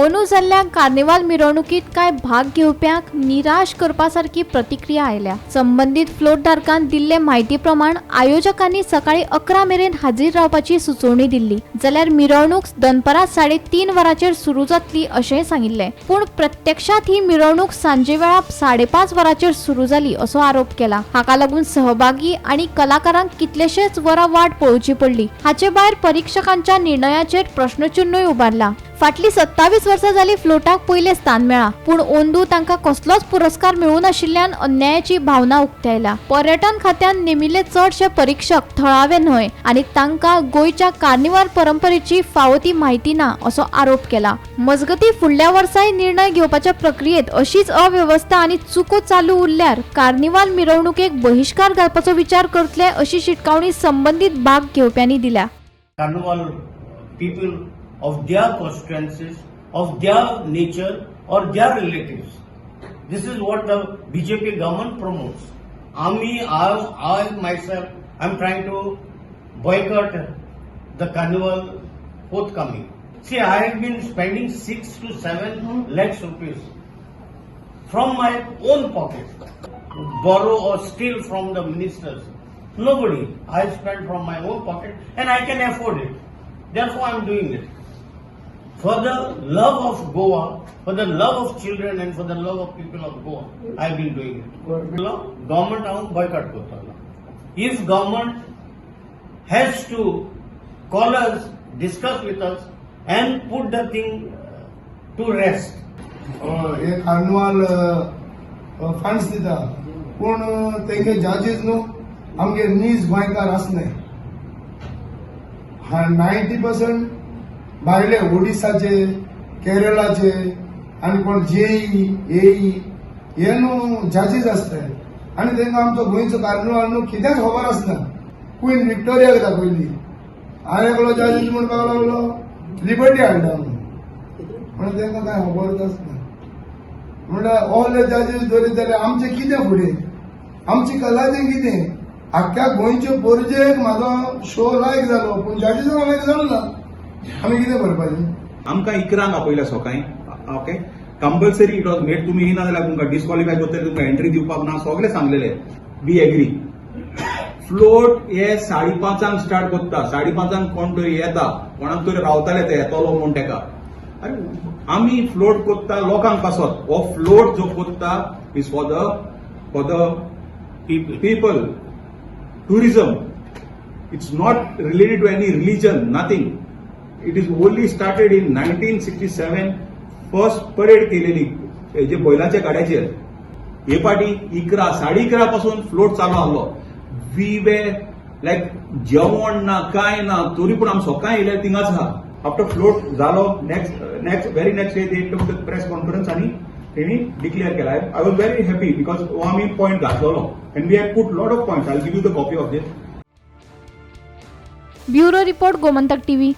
अंदू जाल्ल्या कार्निवाल मिरवणुकीत कांय भाग घेवप्यांक निराश करपा सारकी प्रतिक्रिया आयल्या. संबंदीत फ्लोटधारकान दिल्ले म्हायती प्रमाण आयोजकांनी सकाळी 11 मेरेन हाजीर रावपाची सुचोवणी दिल्ली, जाल्यार मिरवणूक दनपरां 3:30 वरांचेर सुरू जातली अशेंय सांगिल्लें. पूण प्रत्यक्षात ही मिरवणूक सांजेवेळा 5:30 वरांचेर सुरू जाली असो आरोप केला. हाका लागून सहभागी आनी कलाकारांक कितलेशेच वरां वाट पळोवची पडली. हाचे भायर परिक्षकांच्या निर्णयाचेर प्रश्नचिन्नूय उबारला. फाटली 27 वर्सां जाली फ्लोटाक पयलें स्थान मेळ्ळां, पूण अंदू तांकां कसलोच पुरस्कार मेळूं नाशिल्ल्यान अन्यायाची भावना उक्तायल्या. पर्यटन खात्यान नेमिल्ले चडशे परिक्षक थळावे न्हय आनी तांकां गोंयच्या कार्निवाल परंपरेची फावो ती म्हायती ना असो आरोप केला. मजगती, फुडल्या वर्साय निर्णय घेवपाच्या प्रक्रियेत अशीच अवेवस्था आनी चुको चालू उरल्यार कार्निवाल मिरवणुकेक बहिश्कार घालपाचो विचार करतले अशी शिटकावणी संबंदीत भाग घेवप्यांनी दिल्या. Carnival people of their constituencies, of their nature or their relatives. This is what the BJP government promotes. Ami, I myself, I'm trying to boycott the carnival forthcoming. See, I have been spending 6 to 7 lakhs rupees from my own pocket, borrow or steal from the ministers. Nobody. I spend from my own pocket and I can afford it. Therefore, I am doing it. For the love of Goa, for the love of children and for the love of people of Goa, I have been doing it. Government हांव boycott करतलो. If government has to call us, discuss with us and put the thing to rest. हे carnival funds दिता, पूण तेंगे जजीस न्हू आमगे नीज गोंयकार आसनाय. 90% भायले, ओडिसाचे, केरळाचे आनी कोण जेई, एई हे न्हू जजीस आसताय आनी तेंका आमचो गोंयचो कार्निवाल न्हू कितेंच खबर आसना. क्वीन विक्टोरियाक दाखयली आनी एकलो जजीस म्हणपाक लागलो लिबर्टी हाडटा म्हणून. म्हणून तेंका कांय खबरच आसना. म्हणल्यार ऑल जजीस दवरीत जाल्यार आमचें कितें फुडें? आमची कलाचें कितें? आख्ख्या गोंयचे पोरजेक म्हाजो शो लायक जालो, पूण जजीसांक लायक जालो ना. आमी कितें करपाचें? आमकां 11ंक आपयल्या सकाळी, okay. Compulsory it was made, तुमी येयना जाल्यार तुमकां डिस्क्वॉलिफाय करतले, तुमकां एंट्री दिवपाक ना, सगळें सांगलेले. We agree. Float हे 5:30 स्टार्ट करता. 5:30 कोण तरी येता, कोणाक तरी रावताले ते येतलो म्हूण तेका. आनी आमी फ्लोट करता लोकांक पासत. हो फ्लोट जो करता is for the people, tourism. It's not related to any religion, nothing. It is only started in 1967. First parade केलेली जे बैलाच्या गाड्याचेर. हे पाटी 11, 11:30 पासून फ्लोट चालू आहलो. We were लायक जेवण ना, काय ना, तरी पूण आमी सकाळी येयले, थिंगाच आहा. आफ्टर फ्लोट जालो, next very next day they took the press conference आनी तेणी डिक्लेअर केला. I was very happy because हो आमी पॉयंट घातलेलो and we have put lot of points. I give you the copy of this. Bureau report, Gomantak TV.